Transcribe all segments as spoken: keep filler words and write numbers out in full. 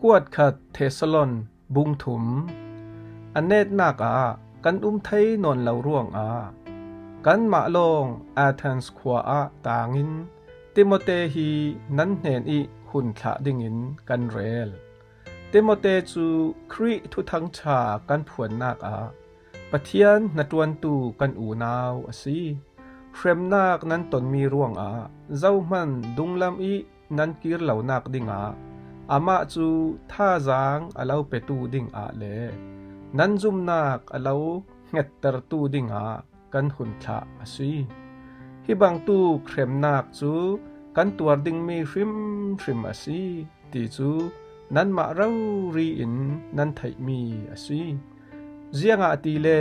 Kuat khat Thesalon bung thum. A netnak ah kan um thei nawn lo ruangah kanmah lawng Athens khua ah tangin Timote hi nan hnen ih hun thlah dingin kan rel. Timote cu Khrih thuthang ṭha kan phuannak ah Pathian hnaṭuantu kan unau a si. Hremnak nan tonmi ruangah zohman dunglam ih nan kir lonak dingah amah cu thazaang a lo petu dingah le nan zumnak a lo hngettertu dingah kan hun thlah a si. Hi bangtuk hremnak cu kan tuar dingmi hrimhrim a si ti cu nanmah rori in nan theihmi a si. Ziangahtile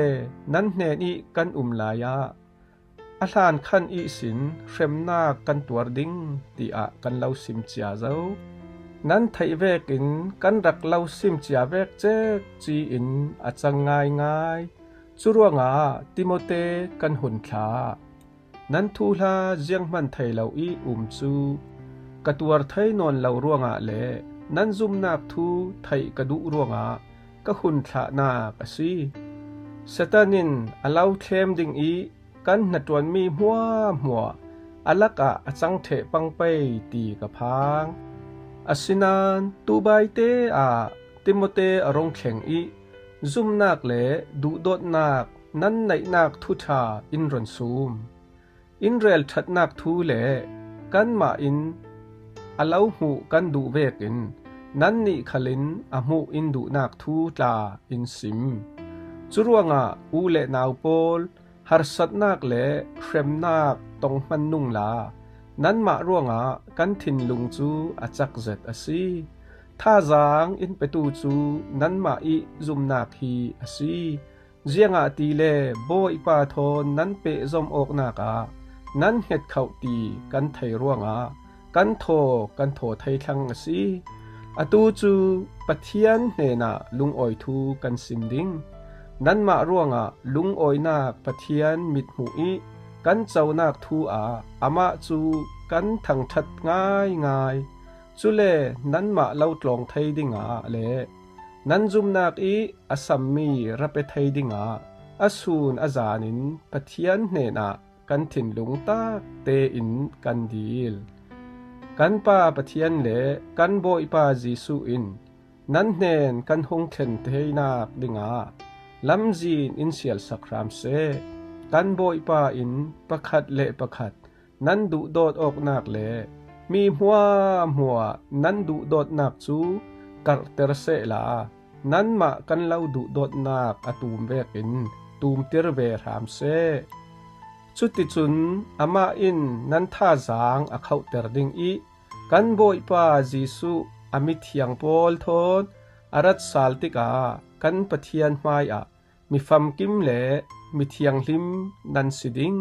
nan hnen ih kan um lai ah a hlan khan ihsin hremnak kan tuar ding tiah kan lo sim cia zo. Nan theih vekin kan rak lo sim cia vek cekci in a cang ngaingai. Curuangah Timote kan hun thlah. Nan thuhla zianghman thei lo ih um cu ka tuar thei nawn lo ruangah le nan zumnak thu theih ka duh ruangah ka hun thlahnak a si. Satan in a lo thlem ding ih kan hnaṭuanmi hmuahhmuah a lakah a cang ṭheh pang pei ti ka phang. Asinain tubaite ah Timote a rung thleng ih zumnak le duhdawtnak nan neihnak thuṭha in run sum. In rel ṭhatnak thu le kanmah in a lo hmuh kan duh vekin nannih khal in a hmuh in duhnak thu tla in sim. Curuangah u le nau pawl, harsatnak le hremnak tong hman nungla nanmah ruangah kan thinlung cu a cak zet a si. Thazaang in petu cu nanmah ih zumnak hi a si. Ziangahtile Bawipa thawn nan pehzom awknak ah nan hngetkhoh ti kan thei ruangah kan thaw kan thaw thei thlang a si. Atu cu Pathian hnenah lungawi thu kan sim ding. Nanmah ruangah lungawinak Pathian mithmuh ih kan conak thu ah amah cu kan thangṭhat ngaingai. Cule nanmah lo tlawng thei dingah le nan zumnak ih a sammi ra pe thei dingah a sun a zan in Pathian hnenah kan thinlung tak tein kan dil. Kan Pa Pathian le kan Bawipa Jesuh in nan hnen kan hung thlen theinak dingah lamzin in sialsak hram seh. Kan Bawipa in pakhat le pakhat nan duhdawt awknak le mi hmuahhmuah nan duhdawtnak cu karhter sehla, nanmah kan lo duhdawtnak a tum vekin tumtir ve hram seh. Cuticun amah in nan thazaang a khohter ding ih kan Bawipa Jesuh a mithiang pawl thawn a rat sal tikah kan Pathian hmaiah mi famkim le mi thianghlim nan si ding.